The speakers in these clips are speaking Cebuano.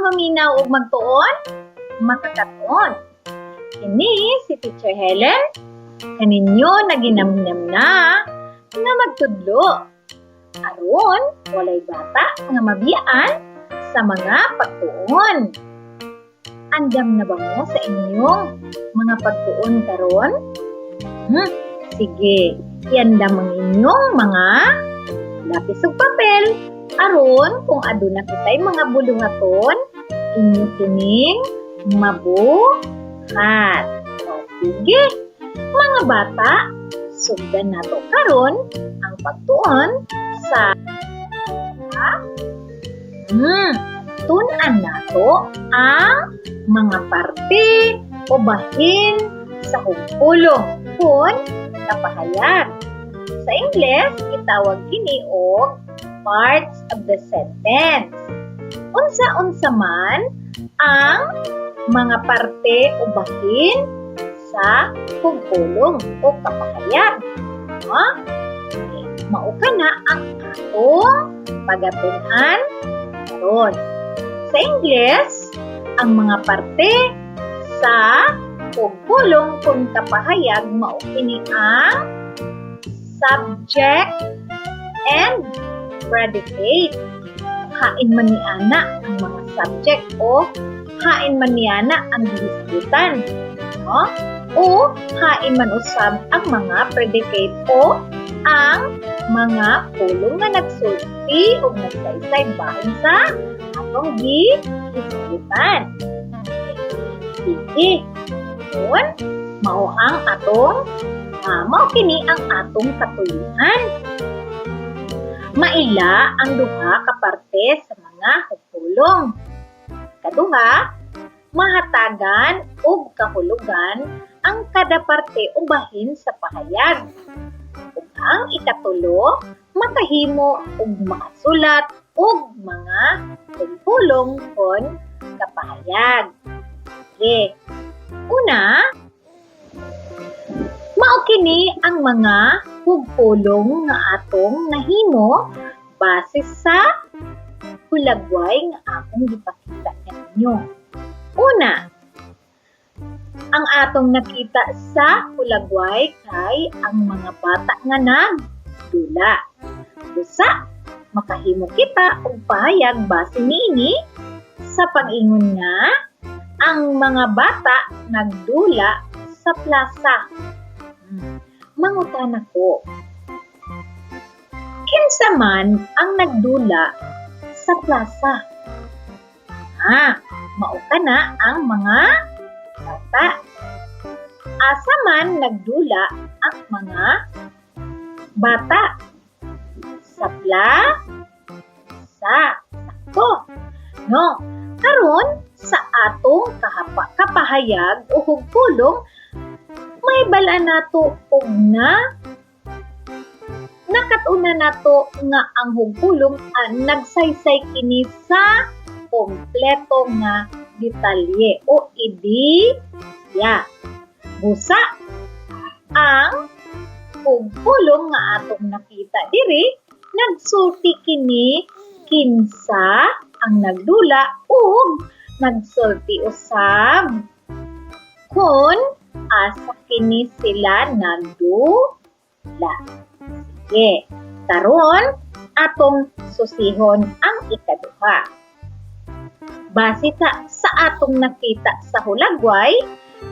Maminaw ug magtuon, makakat-on. Kini si Teacher Helen, kaninyo naginamnam na nga magtudlo. Aron walay bata nga mabiyaan sa mga pagtuon. Andam na ba mo sa inyong mga pagtuon karon? Sige, iandam ang inyong mga lapis ug papel aron kung aduna kitay mga buluhaton, inyo kining mabuhat. O sige, mga bata, sugdan nato karon ang pagtuon sa tun-an nato ang mga parte o bahin sa hugpulong kun kapahayag. Sa Ingles, gitawag kini og parts of the sentence. Unsa-unsa man ang mga parte o bahin sa hugpulong o kapahayag? No? Okay. Mao kana ang atong pagatun-an karon. Sa Ingles, ang mga parte sa hugpulong kung kapahayag mao kini ang subject and predicate. Hain man ni ana ang mga subject o hain man ni ana ang gihisgutan. No? O hain man usab ang mga predicate o ang mga pulong nga nagsulti o nagsaysay bahin sa atong gihisgutan. Sige. Karon, mao kini ang atong katulihan. Maila ang duha ka parte sa mga hugpulong. Kaduha, mahatagan og kahulugan ang kada parte o bahin sa pahayag. Ug ang ikatulo, makahimo og makasulat og mga hugpulong kon kapahayag. Okay. Una, mao kini ang mga hugpulong nga atong nahimo base sa hulagway nga akong gipakita kaninyo. Una, ang atong nakita sa hulagway kay ang mga bata nga nagdula. Busa, makahimo kita og pahayag base niini sa pag-ingon nga ang mga bata nagdula sa plaza. Mangutana ko. Kinsa man ang nagdula sa plaza? Ha, mao kana ang mga bata. Asa man nagdula ang mga bata? Sa plaza. Sakto. No. Karon sa atong kapahayag o hugpulong, mahibal-an nato og na nakat-unan nato nga ang hugpulong nagsaysay kini sa kompleto nga detalye o ideya. Busa, ang hugpulong nga atong nakita diri, nagsulti kini kinsa ang nagdula ug nagsulti usab kung asa kini sila nagdula. Sige, karon atong susihon ang ikaduha. Base sa atong nakita sa hulagway,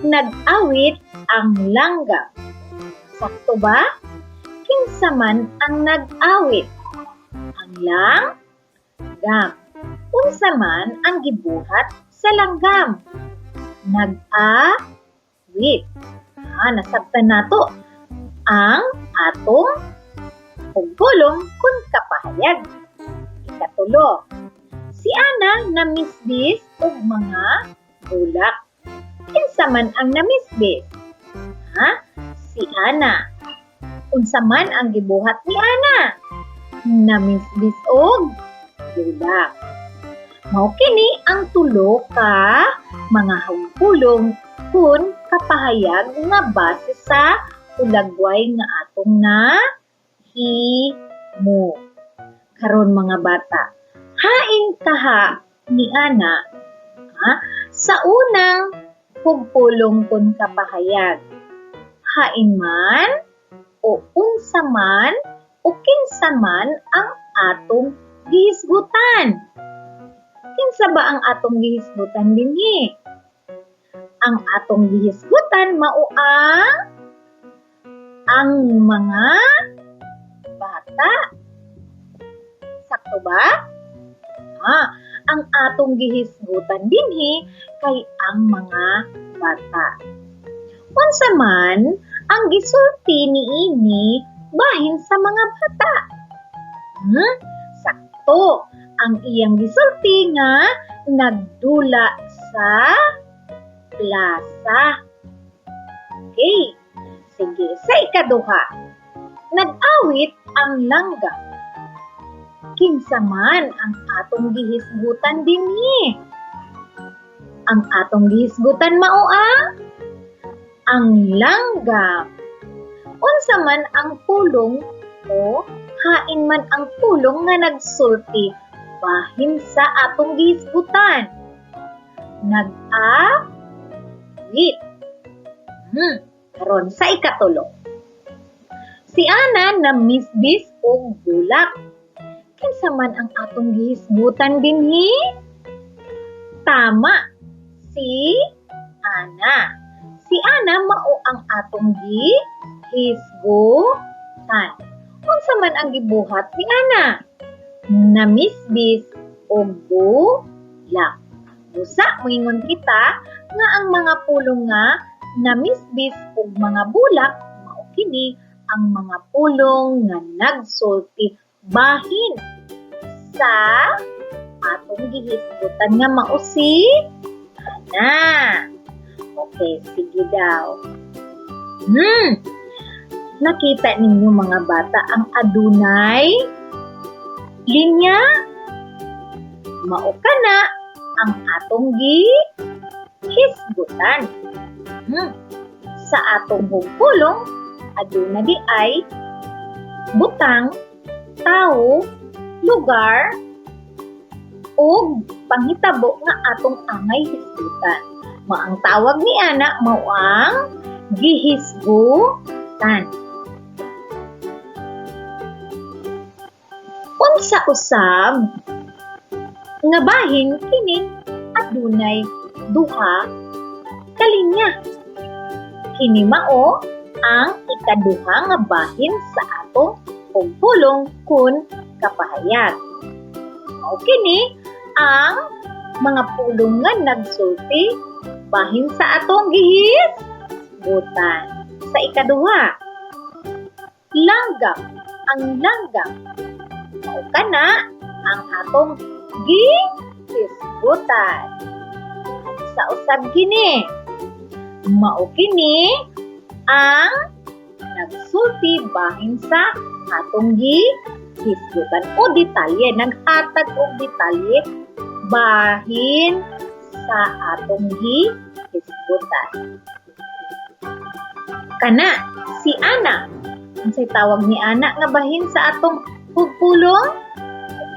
nag-awit ang langgam. Sakto ba? Kinsa man ang nag-awit? Ang langgam. Unsa man ang gibuhat sa langgam? Nag-awit. Ah, nasabtan nato ang atong hugpulong kun kapahayag. Ikatulo, si Ana namisbis og mga bulak. Kinsa man ang namisbis? Ha? Si Ana. Unsa man ang gibuhat ni Ana? Namisbis og bulak. Mao kini ang tulo ka mga hugpulong kun kapahayag nga base sa hulagway nga atong na himo. Karon, mga bata, hain kaha ni Ana Ha? Sa unang pugpulong kun kapahayag, hain man o unsa man o kinsa man ang atong gihisgutan? Kinsa ba ang atong gihisgutan dinhi? Ang atong gihisgutan mao ang mga bata. Sakto ba? Ang atong gihisgutan dinhi kay ang mga bata. Unsa man ang gisulti niini bahin sa mga bata? Sakto, ang iyang gisulti nga nagdula sa plaza. Okay. Sige, sa ikaduha, nag-awit ang langgam. Kinsa man ang atong gihisgutan dinhi? Ang atong gihisgutan mao ang langgam. Unsa man ang pulong o hain man ang pulong nga nagsulti bahin sa atong gihisgutan? Nag-awit. Karon sa ikatulo, si Ana namisbis og bulak. Kinsa man ang atong gihisgutan dinhi? Tama, si Ana. Si Ana mao ang atong gihisgutan. Unsa man ang gibuhat ni Ana? Namisbis og bulak. Busa moingon kita nga ang mga pulong nga namisbis og mga bulak mao kini ang mga pulong nga nagsulti bahin sa atong gihisgutan nga mao si Ana. Okay, sige daw. Nakita ninyo, mga bata, ang adunay linya? Mao kana ang atong gihisgutan. Sa atong hugpulong, aduna diay butang, tao, lugar, ug panghitabo nga atong angay hisgutan. Mao ang tawag ni ana mao ang gihisgutan. Unsa usab nga bahin kining adunay duha ka linya? Kini mao ang ikaduha nga bahin sa atong pugpulong kun kapahayag. Mao kini ang mga pulong nga nagsulti bahin sa atong gihisgutan. Sa ikaduha, langgam. Ang langgam mao kana ang atong gihisgutan. Sa usab kini? Mao kini ang nagsulti bahin sa atong gihisgutan o detalye, naghatag og detalye bahin sa atong gihisgutan. Kana si Ana. Unsay tawag ni Ana nga bahin sa atong pugpulong?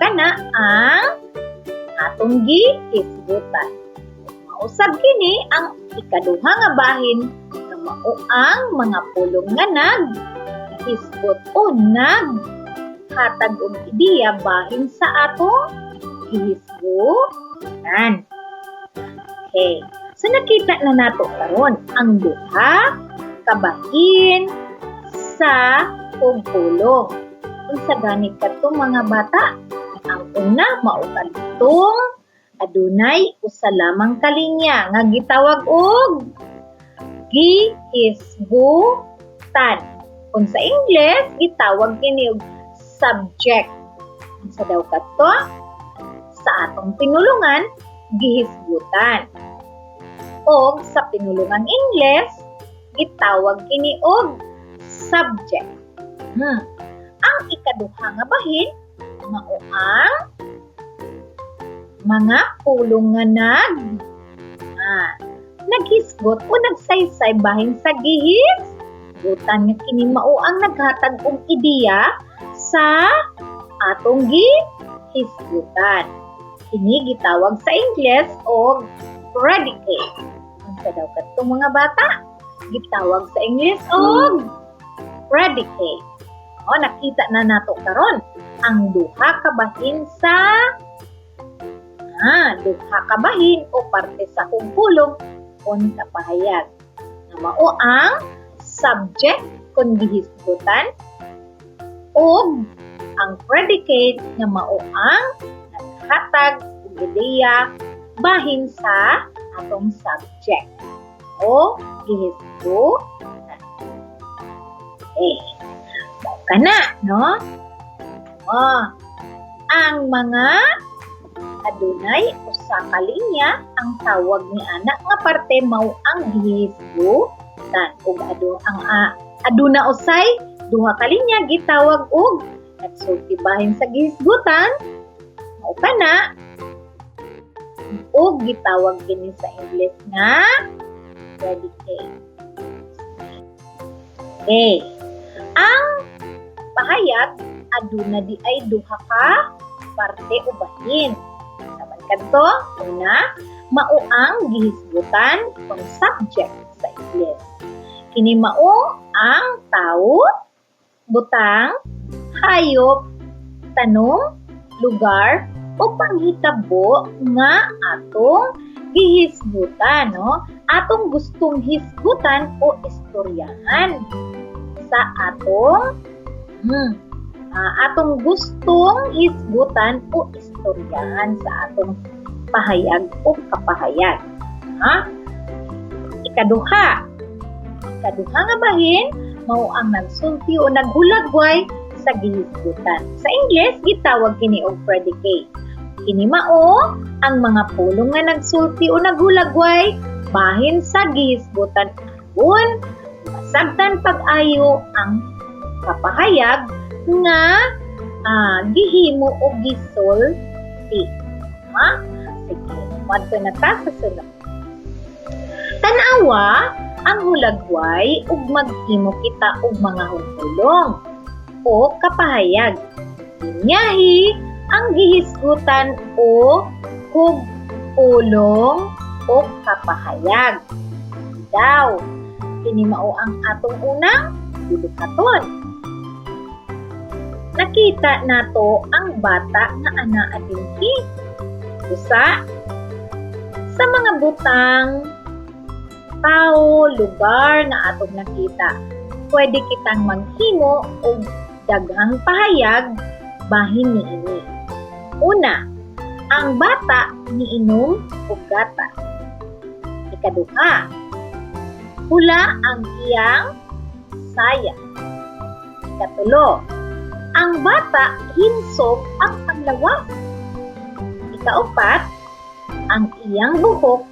Kana ang atong gihisgutan. Mausab kini ang ikaduha nga bahin nga mao ang mga pulong nga naghisgot o naghatag og ideya bahin sa atong gihisgutan. Okay. So nakita na nato karon ang duha ka bahin sa pugpulong. Unsa gani kadto, mga bata? Ang una mao kadtong adunay usa lamang ka linya nga gitawag og gihisgutan. Kung sa Ingles, gitawag kini og subject. Unsa daw kadto? Sa atong pinulungan, gihisgutan. Og sa pinulungang Ingles, gitawag kini og subject. Ang ikaduha nga bahin mao ang mga pulong nga naghisgot o nagsaysay bahin sa gihisgutan nga kini mao ang naghatag og ideya sa atong gihisgutan. Kini gitawag sa Ingles og Predicate. Unsa daw kadto, mga bata? Gitawag sa English og predicate. O, nakita na nato karon ang duha ka bahin sa duha ka bahin o parte sa pulong kon kapahayag. Nga mao ang subject kon gihisgutan ug ang predicate nga mao ang naghatag og ideya bahin sa atong subject o gihisgutan. Okay. Mao kana, no? Oh, ang mga adunay usa ka linya, ang tawag ni ana nga parte mao ang gihisgutan ug adu ang aduna usay duha ka linya, gitawag og nagsulti bahin sa gihisgutan. Mao kana ug gitawag kini sa English nga predicate. Okay. Ang pahayag aduna di ay duha ka parte o bahin. Sa man kadto, una, mao ang gihisgutan kon subject sa English. Kini mao ang tao, butang, hayop, tanong, lugar, o panghitabo nga atong gihisgutan, no? Atong gustong hisgutan o istoryahan sa atong atong gustong hisgutan o istoryahan sa atong pahayag o kapahayag. Ha? Ikaduha. Ikaduha nga bahin mao ang nagsulti o naghulagway sa gihisgutan. Sa English, gitawag kini og predicate. Kini mao ang mga pulong nga nagsulti o naghulagway bahin sa gihisgutan aron masabtan pag-ayo ang kapahayag nga gihimo o gisulti. Ha? Sige, moadto na ta sa sunod. Tan-awa ang hulagway ug maghimo kita og mga pulong o kapahayag. Linyahi ang gihisgutan o pulong o kapahayag. Daw, kini mao ang atong unang buluhaton. Nakita nato ang bata nga anaa dinhi. Usa sa mga butang, tao, lugar nga atong nakita, pwede kitang maghimo og daghang pahayag bahin niini. Una, ang bata niinom og gatas. Ikaduha, pula ang iyang saya. Ikatulo, ang bata hinsog ang panglawas. Ikaupat, ang iyang buhok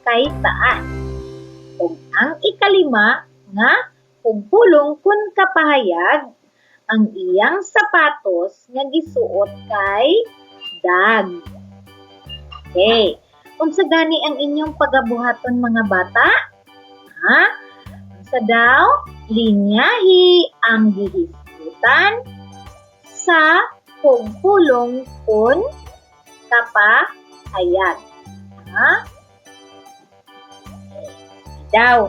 kay taas. Ug ang ikalima nga pulong kun kapahayag, ang iyang sapatos nga gisuot kay dag. Okay. Unsa gani ang inyong pagabuhaton, mga bata? Ha? Unsa daw? Linyahi ang gihisgutan sa pulong kun kapahayag. Ha? Okay. Daw.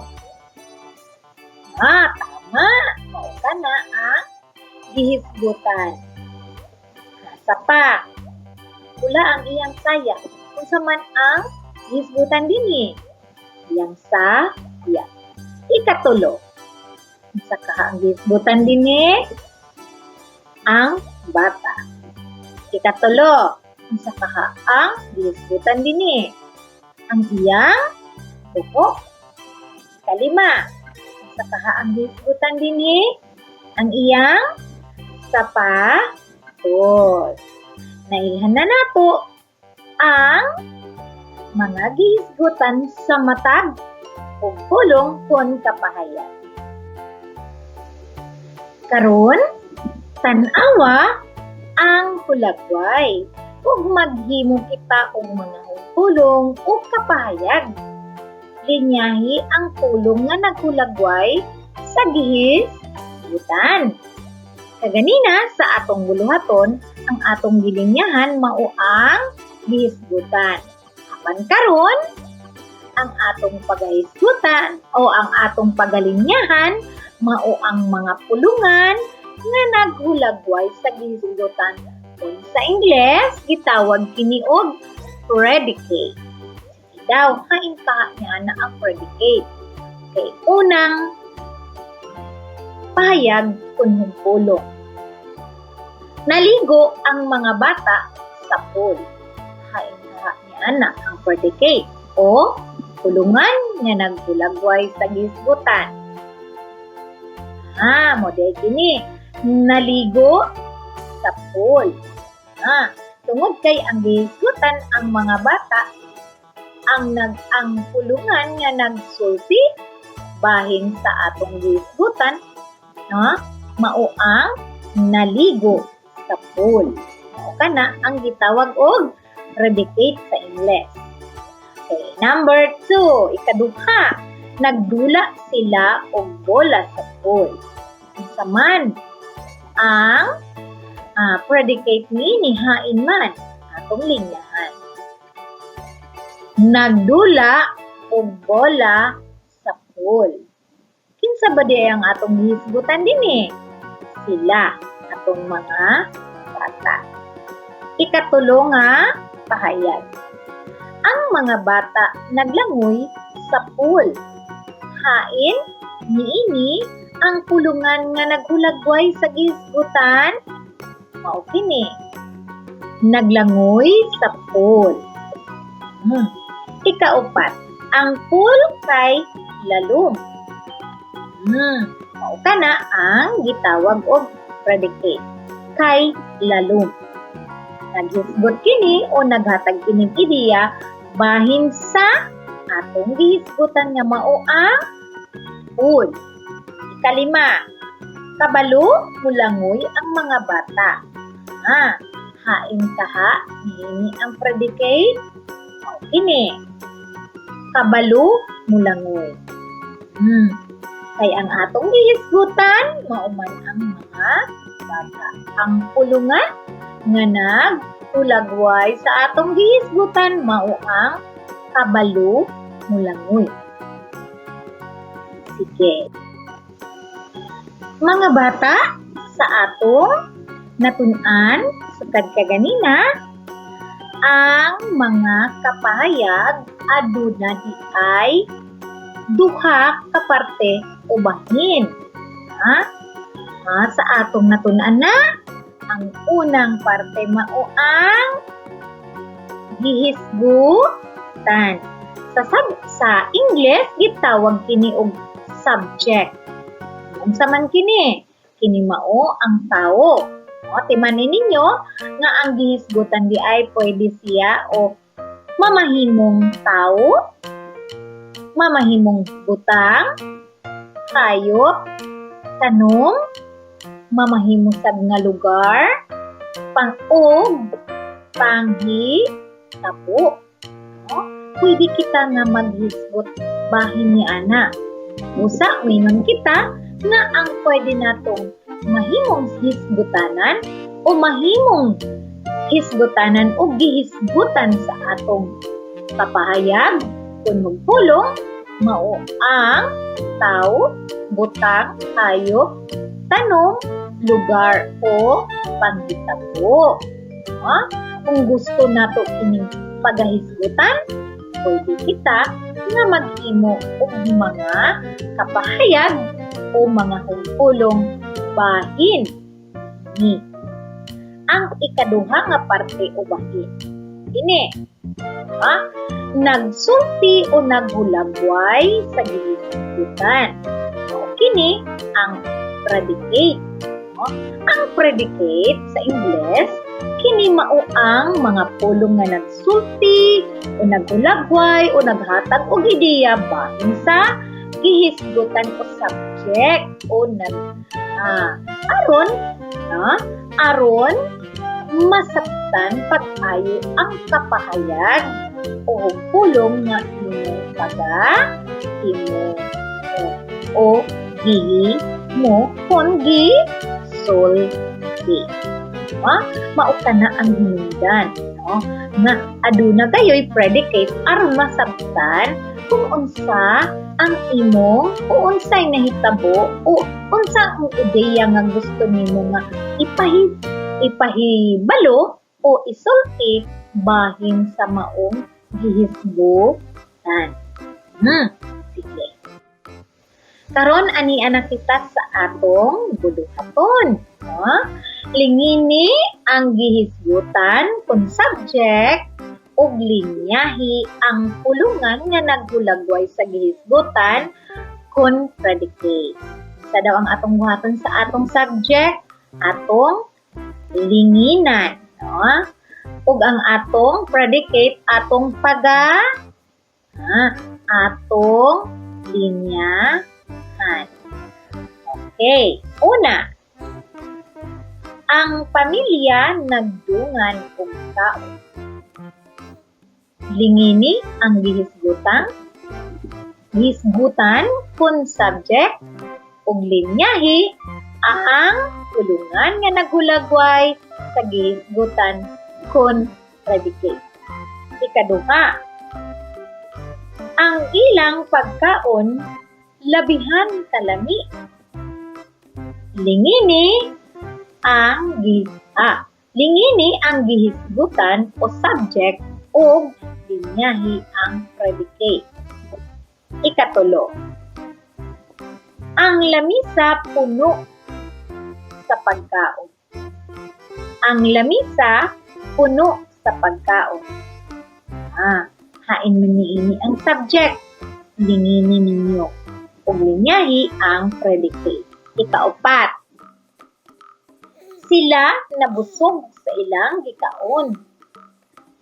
Ah, tama. Mao kana ang gihisgutan. Asa pa. Pula ang iyang saya. Unsa man ang gihisgutan dinhi? Iyang saya. Ikatulo. Unsa kaha ang gihisgutan dinhi? Ang bata. Ikatulo. Unsa kaha ang gihisgutan dinhi? Ang iyang buhok. Ikalima. Unsa kaha ang gihisgutan dinhi? Ang iyang sapatos. Nailhan na nato ang mga gihisgutan sa matag ug pulong kon kapahayag. Karon, tan-awa ang hulagway ug maghimo kita og mga pulong o kapahayag. Linyahi ang pulong nga naghulagway sa gihisgutan. Kaganina sa atong buluhaton, ang atong gilinyahan mao ang gihisgutan. Apan karon, Ang atong pagahisgutan o ang atong pagalinyahan mao ang mga pulungan nga naghulagway sa gihisgutan. Kung sa Ingles, gitawag kini og predicate. Sige daw, hain kaha niana ang predicate? Okay, unang pahayag kun pulong. Naligo ang mga bata sa pool. Hain kaha niana ang predicate o pulungan nga naghulagway sa gihisgutan? Ah, mao diay kini. Naligo sa pool. Ah, tungod kay ang gihisgutan ang mga bata, ang pulungan nga nagsulti bahin sa atong gihisgutan, no? Mao ang naligo sa pool. Mao kana ang gitawag og predicate sa Ingles. Okay, number 2, ikaduha, nagdula sila og bola sa pool. Unsa man ang predicate niini, hain man? Atong linyahan. Nagdula og bola sa pool. Kinsa ba diay ang atong gihisgutan dinhi? Sila, atong mga bata. Ikatulo nga pahayag. Ang mga bata naglangoy sa pool. Hain niini ang pulungan nga naghulagway sa gihisgutan? Mao kini. Naglangoy sa pool. Ikaupat, ang pool kay lalom. Mao kana ang gitawag og predicate. Kay lalom. Naghisgot kini o naghatag kining ideya bahin sa atong gihisgutan nga mao ang pool. Ikalima, kabalo mulangoy ang mga bata. Ah, hain kaha niini ang predicate? Mao kini. Kabalo mulangoy. Kay ang atong gihisgutan mao man ang mga bata. Ang pulungan nga naghulagway sa atong gihisgutan mao ang kabalo mulangoy. Sige. Mga bata, sa atong natun-an sukad kaganina, ang mga kapahayag aduna diay duha ka parte o bahin. Ha? Ha, sa atong natun-an na, ang unang parte mao ang gihisgutan. Sa Ingles gitawag kini og subject. Unsa man kini? Kini mao ang tao. O, timanin ninyo nga ang gihisgutan diay pwede siya o mamahimong tao, mamahimong butang, hayop, tanom, mamahimo sab nga lugar, pang-og, panghitabo. No? Pwede kita nga maghisgot bahin ni ana. Usa, moingon kita nga ang pwede natong mahimong hisgutanan o mahimong hisgutanan o gihisgutan sa atong kapahayag kung magpulong mao ang tao, butang, hayop, tanom, lugar o panghitabo. Ha? Kung gusto nato kining pagahisgutan, pwede kita nga maghimo og mga kapahayag o mga humpulong bahin ni. Ang ikaduha nga parte o bahin. Ini, ha? Nagsulti o naghulagway sa gihisgutan. O kini ang predicate. No? Ang predicate sa Ingles, kini mao ang mga pulong nga nagsulti o naghulagway o naghatag og ideya bahin sa gihisgutan o subject o nag aron, no? Aron masabtan pag-ayo ang kapahayag o pulong nga imong paga imo o gihimo kon gi sulti. Ha? Mao kana ang hinungdan. No? Nga aduna gayoy predicate aron masabtan kung unsa ang imong o unsay nahitabo o unsa ang ideya nga gusto nimo nga ipahibalo o isulti bahin sa maong gihisgutan. Sige. Karon ani na kita sa atong buluhaton. No? Lingini ang gihisgutan kung subject ug linyahi ang pulungan nga naghulagway sa gihisgutan kung predicate. Sa daw ang atong buhaton sa atong subject, atong linginan, no? Ug ang atong predicate, atong paga atong linyahan. Okay, una, ang pamilya nagdungan og kaon. Lingini ang gihisgutan kun subject ug linyahi ang pulungan nga naghulagway sa gihisgutan kun predicate. Ikaduha, ang ilang pagkaon labihan kalami. Lingini ang gihisgutan o subject ug linyahi ang predicate. Ikatulo, ang lamisa puno sa pagkaon. Ang lamisa puno sa pagkaon. Hain man niini ang subject, lingini ninyo ug linyahi ang predicate. Ikaupat, sila nabusog sa ilang gikaon.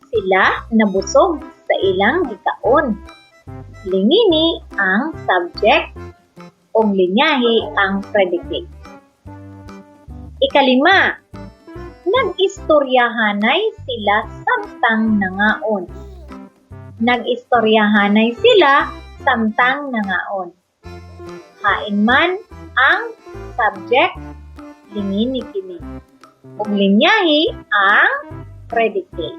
Sila nabusog sa ilang gikaon. Lingini ang subject ug linyahi ang predicate. Ikalima, nag-istoryahanay sila samtang nangaon. Nag-istoryahanay sila samtang nangaon. Hain man ang subject, lingini kini ug linyahi ang predicate.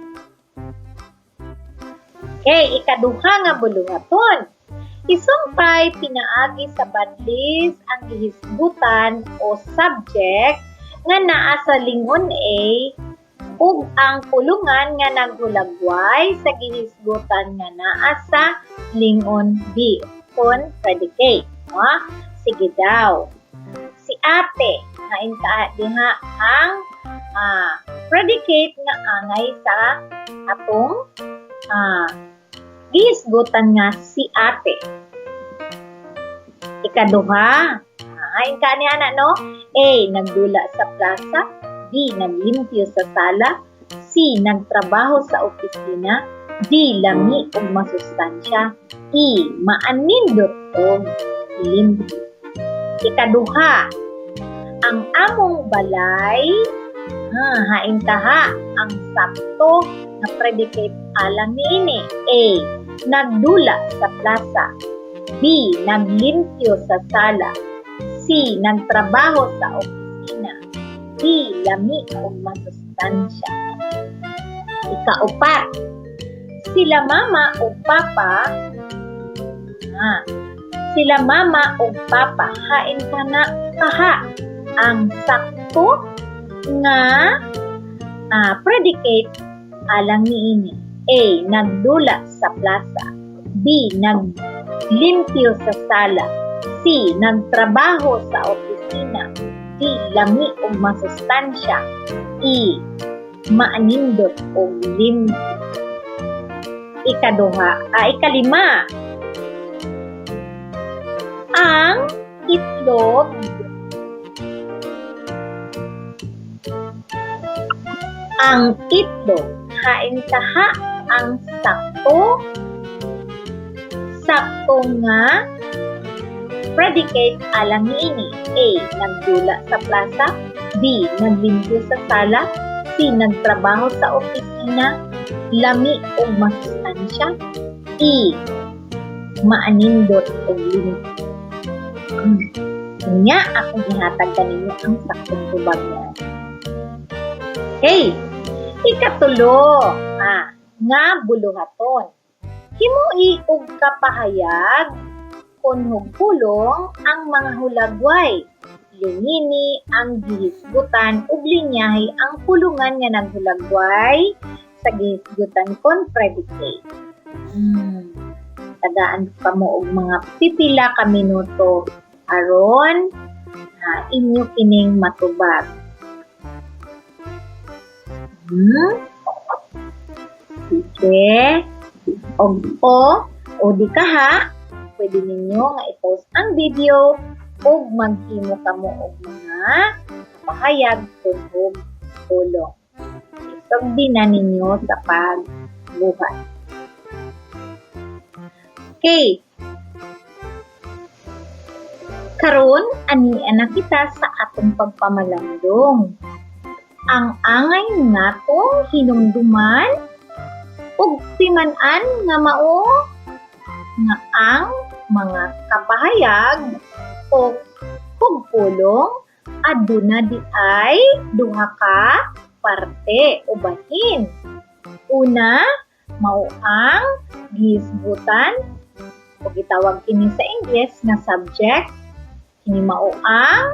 Okay, ikaduha nga buluhaton. Isumpay pinaagi sa badlis ang gihisgutan o subject nga naa sa lingon A ug ang pulungan nga naghulagway sa gihisgutan nga naa sa lingon B kun predicate. No? Sige daw. Si ate, hain ka diha ang predicate nga angay sa atong gihisgutan nga si ate. Ikaduha, hain ka ni ana, no? A, nagdula sa plaza. B, naglimpyo sa sala. C, nagtrabaho sa opisina. D, lami ug masustansya. E, maanindot og limpyo. Ikaduha, ang among balay, hain ka ha, ang sakto nga predicate alang niini. A, nagdula sa plaza. B, naglimpyo sa sala. C, nagtrabaho sa opisina. D, lami ug masustansya. Ikaupat, sila mama o papa, sila mama o papa, hain ka na kaha ang sakto nga predicate alang niini. A, nagdula sa plaza. B, naglimpyo sa sala. C, nagtrabaho sa opisina. D, lami ug masustansya. E, maanindot og limpyo. Ikaduha, ikalima, ang itlog ang itlog, hain kaha ang sakto nga predicate alang niini. A, nagdula sa plaza. B, naglimpyo sa sala. C, nagtrabaho sa opisina. Lami ug masustansya. E, maanindot og limpyo. Nya akong ihatag kaninyo ang saktong tubag niya. Okay, ikatulo. Nga buluhaton. Himoi og kapahayag kon hugpulong ang mga hulagway. Lingini ang gihisgutan ug linyahi ang pulungan nga naghulagway sa gihisgutan kon predicate. Tagaan pa mo og mga pipila ka minuto aron inyo kining matubag. Sige. Og o di kaha, pwede ninyo nga i-pause ang video ug maghimo kamo og mga pahayag kon hugpulong. Isugdi na ninyo sa pagbuhat. Okay. Karon ania na kita sa atong pagpamalandong. Ang angay natong hinumduman ug timan-an nga mao nga ang mga kapahayag o hugpulong aduna di ay duha ka parte o bahin. Una, mao ang gihisgutan o gitawag kini sa Ingles nga subject. Kini mao ang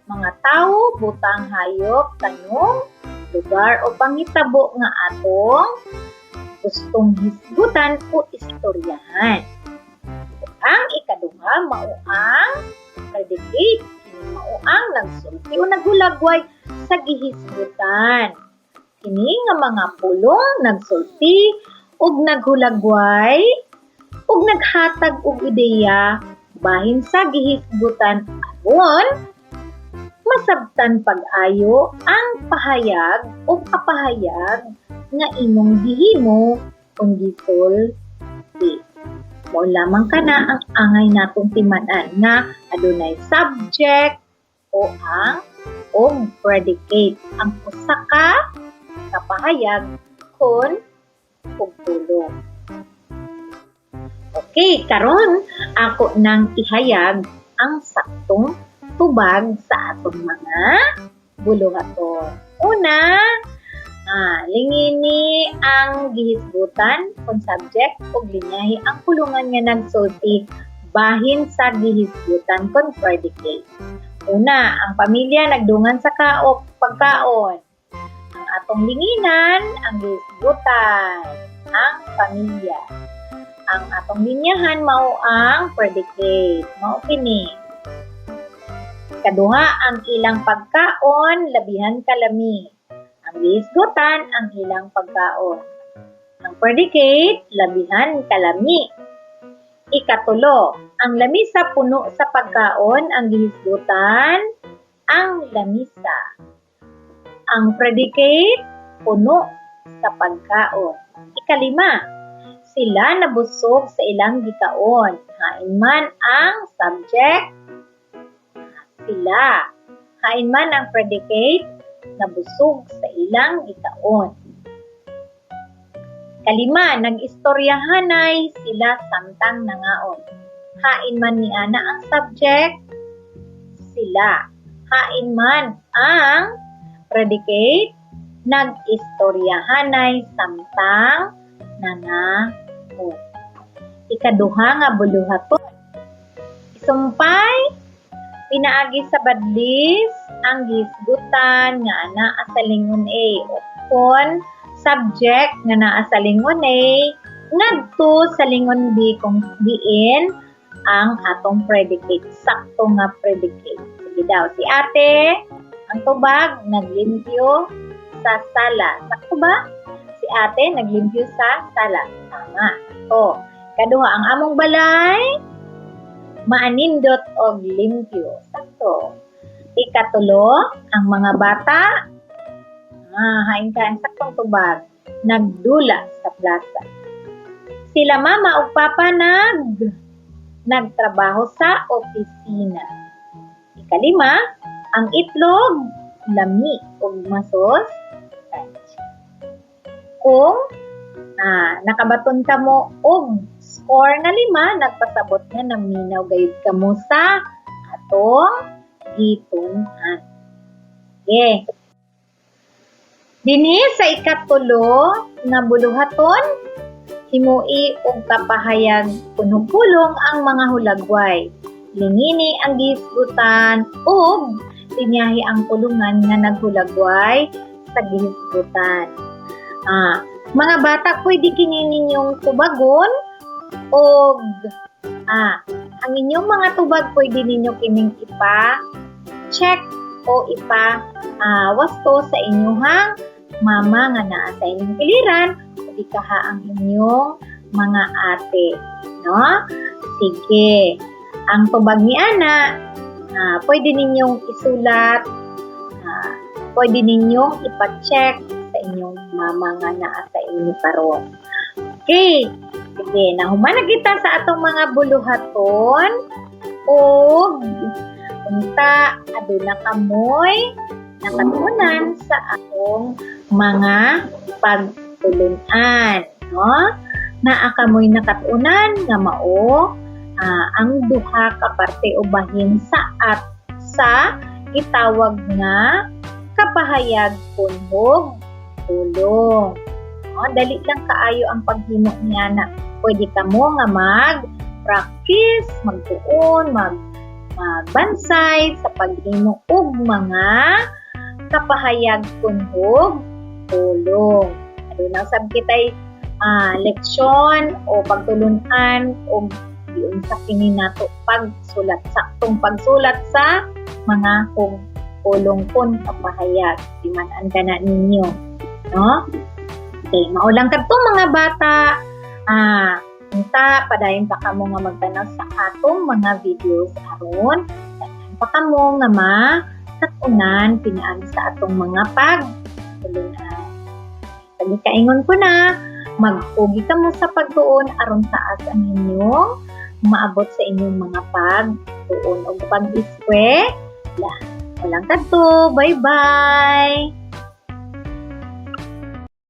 mga tawo, butang, hayop, tanom, lugar o panghitabo nga atong gustong hisgutan o istoryahan. Ang ikaduha mao ang predicate. Kini mao ang nagsulti o naghulagway sa gihisgutan. Kini nga mga pulong nagsulti ug naghulagway ug naghatag og ideya bahin sa gihisgutan aron masabtan pag-ayo ang pahayag o kapahayag nga imong gihimo kon gisulti. Mao lamang kana ang angay natong timan-an nga adunay subject o ang og predicate ang usa ka kapahayag kon pugpulong. Okay, karon ako nang ihayag ang saktong tubag sa atong mga buluhaton. Una, lingini ang gihisgutan kung subject ug linyahi ang pulungan nga nagsulti bahin sa gihisgutan kon predicate. Una, ang pamilya nagdungan sa kaok pagkaon. Ang atong linginan ang gihisgutan, ang pamilya. Ang atong linyahan mao ang predicate, mao kini. Kaduha, ang ilang pagkaon labihan kalami. Ang gihisgutan ang ilang pagkaon. Ang predicate labihan kalami. Ikatulo, ang lamisa puno sa pagkaon, ang gihisgutan ang lamisa. Ang predicate puno sa pagkaon. Ikalima, sila nabusog sa ilang gikaon. Hain man ang subject, sila. Hain man ang predicate, nabusog sa ilang gikaon. Kalima, nag-istoryahanay sila samtang nangaon. Hain man ni ana ang subject, sila. Hain man ang predicate, nag-istoryahanay samtang nangaon. Ikaduha nga buluhaton. Isumpay, pinaagi sa badlis ang gihisgutan nga anaa sa lingon A o kon subject nga naa sa lingon A ngadto sa lingon B kung diin ang atong predicate, sakto nga predicate. Sige daw, si ate, ang tubag, naglimpyo sa sala. Sakto ba? Si ate, naglimpyo sa sala. Tama. To. Kaduha, ang among balay, maanindot og limpyo. Sakto. Ikatulo, ang mga bata, hain ka ang saktong tubag, nagdula sa plaza. Sila mama ug papa nagtrabaho sa opisina. Ikalima, ang itlog, lami ug masos. Kung nakabaton ka mo og score nga 5, nagpasabot nga naminaw gayud kamo sa atong gitun-an. Okay. Dinhi sa ikatulo nga buluhaton, himui og kapahayag kun ug pulong ang mga hulagway. Lingini ang gihisgutan ug linyahi ang pulungan nga naghulagway sa gihisgutan. Mga bata, pwede kini ninyong tubagon og ang inyong mga tubag, pwede ninyo kining ipa check o ipa wasto sa inyong mama nga naa sa inyong kiliran o di kaha ang inyong mga ate, no? Sige. Ang tubag ni ana, pwede ninyong isulat, pwede ninyong ipa-check sa inyong mama nga naa sa inyo karon. Okay. Sige, nahuman na kita sa atong mga buluhaton ug unta aduna kamoy nakatunan sa atong mga pagtulunan, no? Naa kamoy nakatunan nga mao ang duha ka parte o bahin sa at sa gitawag nga kapahayag kun ug pulong. No, dali lang kaayo ang paghimo niya na pwede kamo nga mag practice, magtuon, magbansay sa paghimo og mga kapahayag kun ug pulong. Aduna sab kitay leksyon o pagtulunan og giunsa kini nato pagsulat, saktong pagsulat sa mga kung pulong kun kapahayag. Timan-an kana ninyo, no? Okay, mao lang kadto, mga bata. Unta padayon pa kamo nga magtanaw sa atong mga videos aron daghan pa kamo nga makatunan pinaagi sa atong mga pagtulunan. Pagkaingon ko na, magpugi kamo sa pagtuon aron taas ang inyong maabot sa inyong mga pagtuon o pag-eskwela. Walang kadto. Bye-bye!